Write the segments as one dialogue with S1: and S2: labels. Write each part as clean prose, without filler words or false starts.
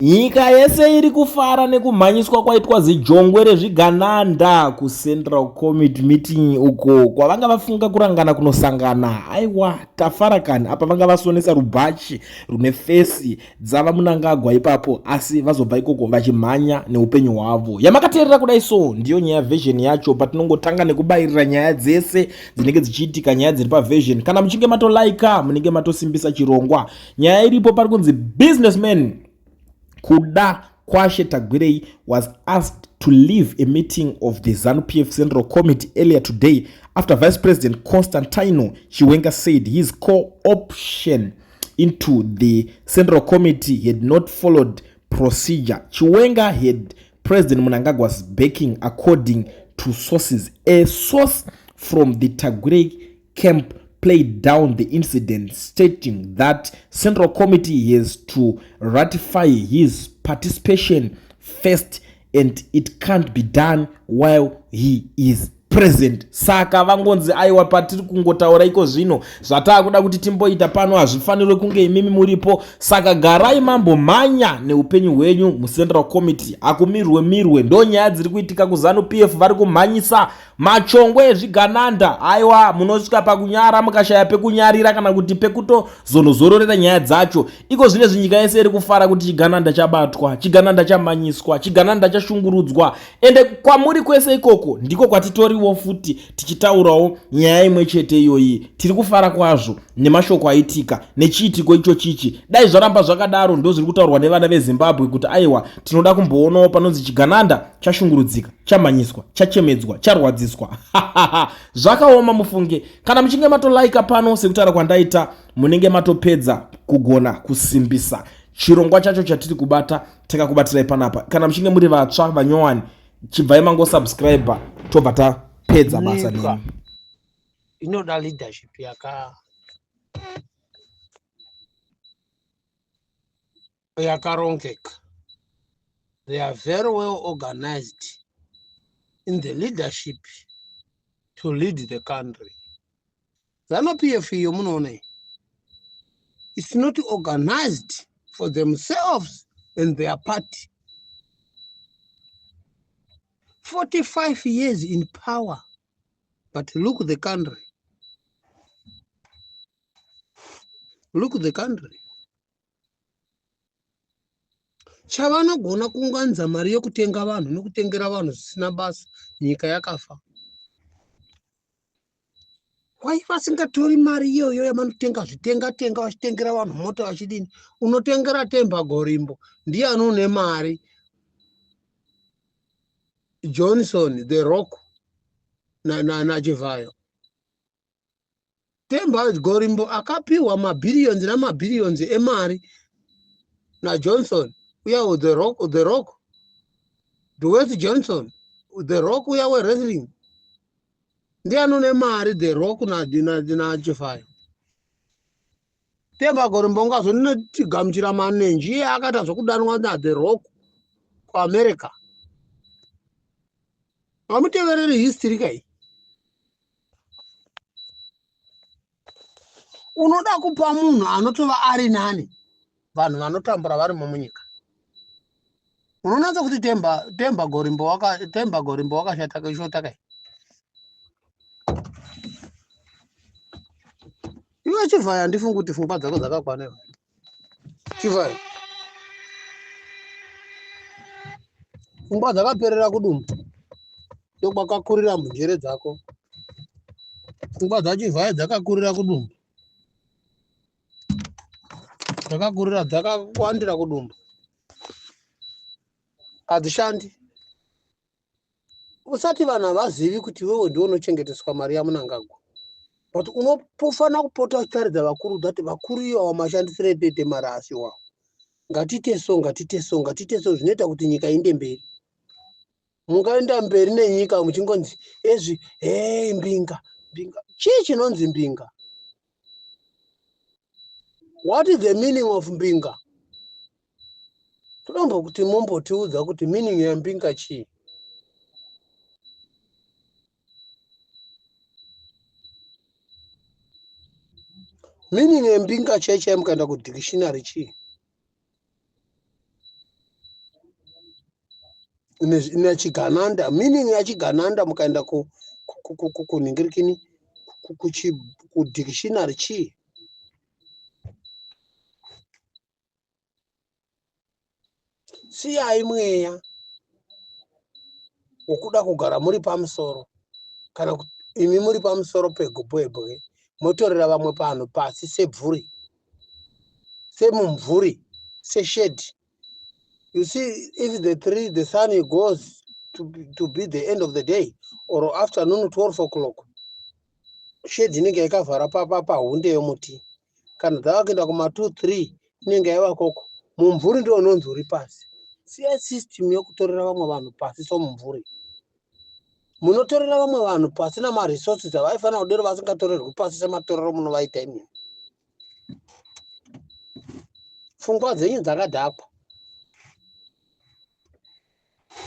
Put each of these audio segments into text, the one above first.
S1: Nyika yese iri kufara nekumhanyiswa kwaitwa zijongwe rezvigananda kuCentral Committee meeting uko kwavanga vafunga kurangana kunosangana. Aiwa, tafara kani, apa vanga vasonesa rubhachi rune fesi dzava Munangagwa ipapo, asi vazobva ikoko vachimhanya neupenyu hwavo. Yamakateerera kudai so ndiyo nyaya version yacho, patinongotanga nekubayirira nyaya dzese dzinenge dzichiitika, nyaya dziri paversion. Kana muchinge matolaika munenge matosimbisa chirongwa. Nyaya iripo pari kunzi businessman Kuda Kwashe Tagwirei was asked to leave a meeting of the ZANU-PF Central Committee earlier today after Vice President Constantino Chiwenga said his co-option into the Central Committee had not followed procedure. Chiwenga had President Mnangagwa's backing, according to sources. A source from the Tagwirei camp played down the incident, stating that Central Committee has to ratify his participation first and it can't be done while he is present. Saka vangonzi aiwa, patiri kungotaura iko zvino zvataakuda kuti timboita pano hazvifanirwe kunge imimi muripo, saka garai mambomhanya neupenyu hwenyu muCentral Committee, akumirwe mirwe. Ndo nyaya dziri kuitika kuZanu PF, vari kumhanyisa machongwe ezvigananda. Aiwa, munosvika pakunyara mukashaya pekunyarira kana kuti pekutozonozororera nyaya dzacho. Iko zvine zvinyika yese iri kufara kuti chigananda chabatwa, chigananda chamanyiswa, chigananda chashungurudzwa. Ende kwamuri kwese ikoko ndiko kwatitoriwo futi tichitaurawo nyaya imwe chete iyoyi. Tiri kufara kwazvo nemashoko aitika nechiitiko icho chichi. Dai zvaramba zvakadaro, ndo zviri kutaurwa nevana veZimbabwe kuti aiwa, tinoda kumboonawo panonzi chigananda chashungurudzika, chamhanyiswa, chachemedzwa, charwadziswa. Zvakaoma mufunge. Kana muchinge matolaika pano sekutaura kwandaita, munenge matopedza kugona kusimbisa chirongwa chacho chatiri kubata, takakubatirai panapa. Kana muchinge muri vatsva vanyowani, chibvai mangosubscribe, tobva tapedza basa nemi.
S2: Inoda leadership yakarongeka. They are very well organized in the leadership to lead the country. ZANU PF iyo munoona iyi, it's not organized for themselves and their party. 45 years in power, but look the country, look the country. Chavanogona kuunganidza mari yekutenga vanhu nekutengera vanhu zvisina basa. Nyika yakafa. Wai vasingatori mari iyoyo yavanotenga zvitenga tenga, vachitengera vanhu mota, vachidini? Unotengera Temba Gorimbo, ndiye anone mari, Johnson the Rock naChivhayo. Temba Gorimbo akapiwa mabhiriyonzi namabhiriyonzi emari naJohnson uya, the Rock, the Rock, Dwayne Johnson, the Rock uya wewrestling, ndiye anone mari, the Rock naChivhayo. Temba Gorimbo ungazonitigamuchira manenji, iye akaita zvokudanwa nathe Rock kuAmerica. Hamutevereri history kai. Unoda kupa munhu anotova ari nani, vanhu vanotambura varimo munyika. Unonatsa kuti Temba Gorimbo waka, Temba Gorimbo wakashata shota kai. Iwe Chivhaya, handifungi kuti pfungwa dzako dzakakwana. Iwe Chivhaya, pfungwa dzakaperera kudumbu, ndokwakakurira munjere dzako. Pfungwa dzaChivhaya dzakakurira kudumbu, dzakakurira, dzakawandira kudumbu, hadzishandi. Usati vanhu havazivi kuti iwewe ndiwe unochengeteswa mari yaMunangagwa, but unofanira kupota uchitaridza vakuru that vakuru iwawa mashandisiro etoite mari asiwawo. Ngatiite so, ngatiite so, ngatiite so, zvinoita kuti nyika iende mberi. Mungaenda mberi nenyika muchingonzi ezvi hei, mbinga, mbinga? Chii chinonzi mbinga? What is the meaning of mbinga? Todombo kuti mumbotiudza kuti meaning yembinga chii. Meaning yembinga chai chai, mukaenda kudictionary, chii? Nachigananda, meaning yachigananda, mukaenda kunhingirikini, kudictionary, chii? Siyai mweya wokuda kugara muri pamusoro. Kana imi muri pamusoro pegobwebwe, motorera vamwe panhu pasi sebvuri, semumvuri, seshedhi. You see, if the three, the sun goes to be the end of the day or afternoon, 12 o'clock, shedhi inenge yakavhara pahunde yomuti. Kana dzava kuenda kuma2, 3, inenge yava koko. Mumvuri ndio unonzi uri pasi. Siyai system yokutorera vamwe vanhu pasi somumvuri. Munotorera vamwe vanhu pasi namaresources avaifanira kudero vasingatorerwi pasi sematorero munovaita imimi. Pfungwa dzenyu dzakadhakwa.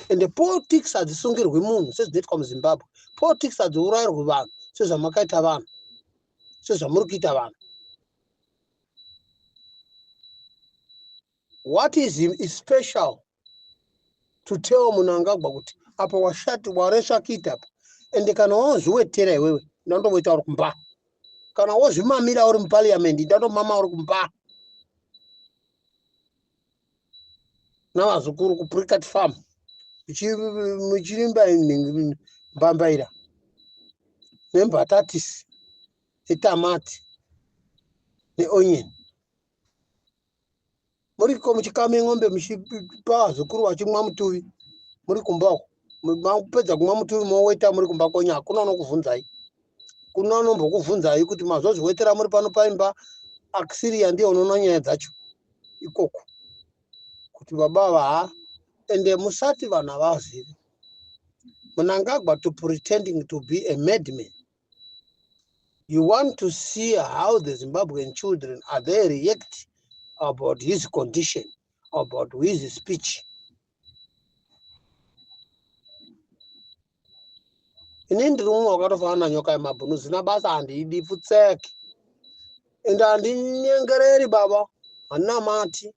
S2: Ende politics hadzisungirwi munhu sezvinoitwa muZimbabwe. Politics hadziurayirwi vanhu sezvamakaita vanhu, sezvamuri kuita vanhu. What is special to tell Munangagwa kuti apa washati waresva kuita apa? Ende kana wazviwetera iwewe, ndandomboita uri kumba. Kana wozvimamira uri muparliament, ndandomama uri kumba navazukuru kuPricat Farm, muchirimba mbambaira nembatatisi netamati neonion, muriko muchikame ng'ombe, muchipa vazukuru vachimwa mutuvi muri kumba uko. Mapedza kumwa mutuvi, moweta muri kumba kwenyu. Hakuna unokuvhunzai, kuna unombokuvhunzai kuti mazozviwetera muri pano paimba. Akisiria ndiye unoona nyaya dzacho ikoko kuti baba ava ha. Ende musati vanhu havazivi Munangagwa to pretending to be a madman. You want to see how the Zimbabwean children are they react about his condition, about his speech. Ini ndiri mumwe wakatofanana nanyoka yemabhunu. Zina basa handidi, pfutseke. Ende handinyengereri baba, handina mati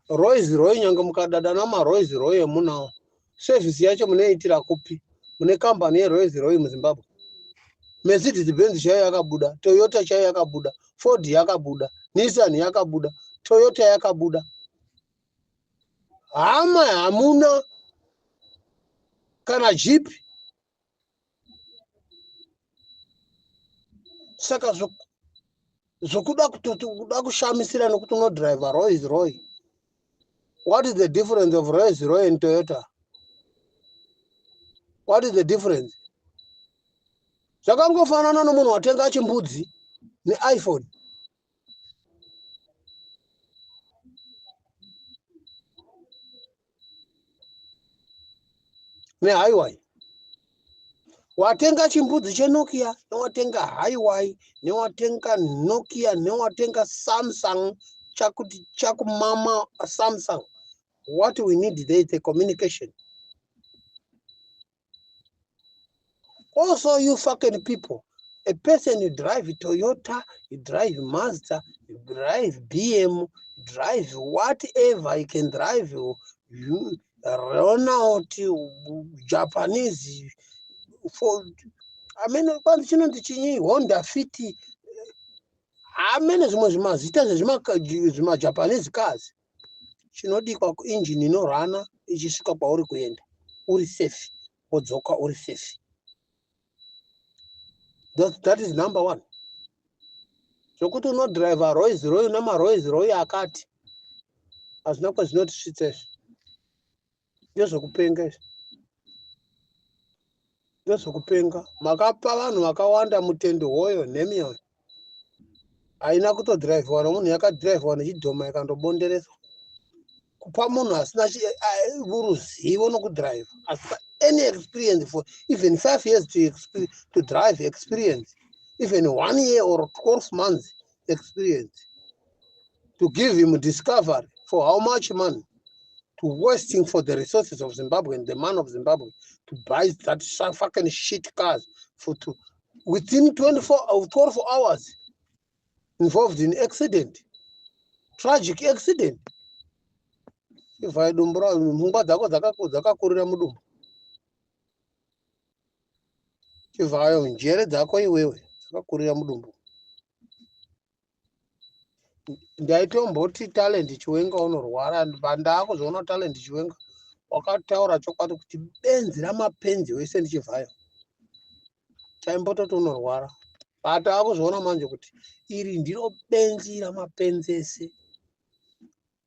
S2: Rolls Royce. Nyange mukadada namaRolls Royce emunawo, service yacho munoitira kupi? Mune kambani yeRolls Royce muZimbabwe? Mercedes Benz chaiyo yakabuda, Toyota chaiyo yakabuda, Ford yakabuda, Nissan yakabuda, Toyota yakabuda. Hama, hamuna kana Jeep. Saka zvokuda kutoti kuda kushamisira nokuti unodhiraivha Rolls Royce, what is the difference of Rolls Royce and Toyota? What is the difference? Zvakangofanana nomunhu watenga chimbudzi neIPhone. Nehighway, watenga chimbudzi cheNokia, newatenga Highway, newatenga Nokia, newatenga Samsung, chakuti chakumama Samsung. What we need there is a communication. Also, you fucking people, a person, you drive Toyota, you drive Mazda, you drive BM, you drive whatever you can drive, you Renault, Japanese for, I mean, kwanzi chinonzi chinyi, Honda Fit, amene zvimwe zvimazita zvezvimaJapanese cars. Chinodikwa kuinjini inorana ichisvika kwauri kuenda uri safe, wodzoka uri safe. That is number one. Zvokuti unodhiraivha Rolls Royce nemaRolls Royce akati, hazvina kwezvinotisvitsa izvi. Ndezvekupenga izvi, ndezvekupenga. Makapa vanhu vakawanda mutendo hoyo nhemiyoyo haina kutodhiraivhiwa nomunhu, yakadhiraivhiwa nechidhoma, ikandobondereswa. Kupa munhu asina ruzivo nokudhiraivha, asina any experience for even 5 years to drive experience, even one year or 12 months experience, to give him Discovery for how much money, to wasting for the resources of Zimbabwe and the man of Zimbabwe to buy that fucking shit cars for to within 24 or 12 hours involved in accident, tragic accident. Chivhayo, dumbu, pfungwa dzako dzakakurira mudumbu. Chivhayo, njere dzako iwewe dzakakurira mudumbu. Ndaitomboti Talent Chiwenga unorwara, pandaakuzoona Talent Chiwenga wakataura chokwadi kuti benzi ramapenzi wese ndiChivhayo. Taimbototi unorwara, but akuzoona manje kuti iri ndiro benzi ramapenzi ese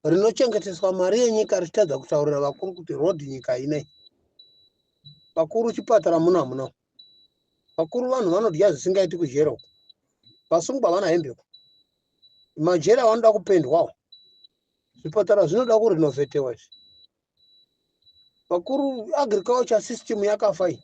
S2: rinochengeteswa mari yenyika, richitadza kutaurira vakuru kuti rodhi nyika inei. Vakuru, chipatara muno hamuna. Vakuru, vanhu vanodya zvisingaiti kujero uko, vasungwa havana hembe, majeri avanoda kupendwawo, zvipatara zvinoda kurinovhetewa izvi. Vakuru, agriculture system yakafa iyi.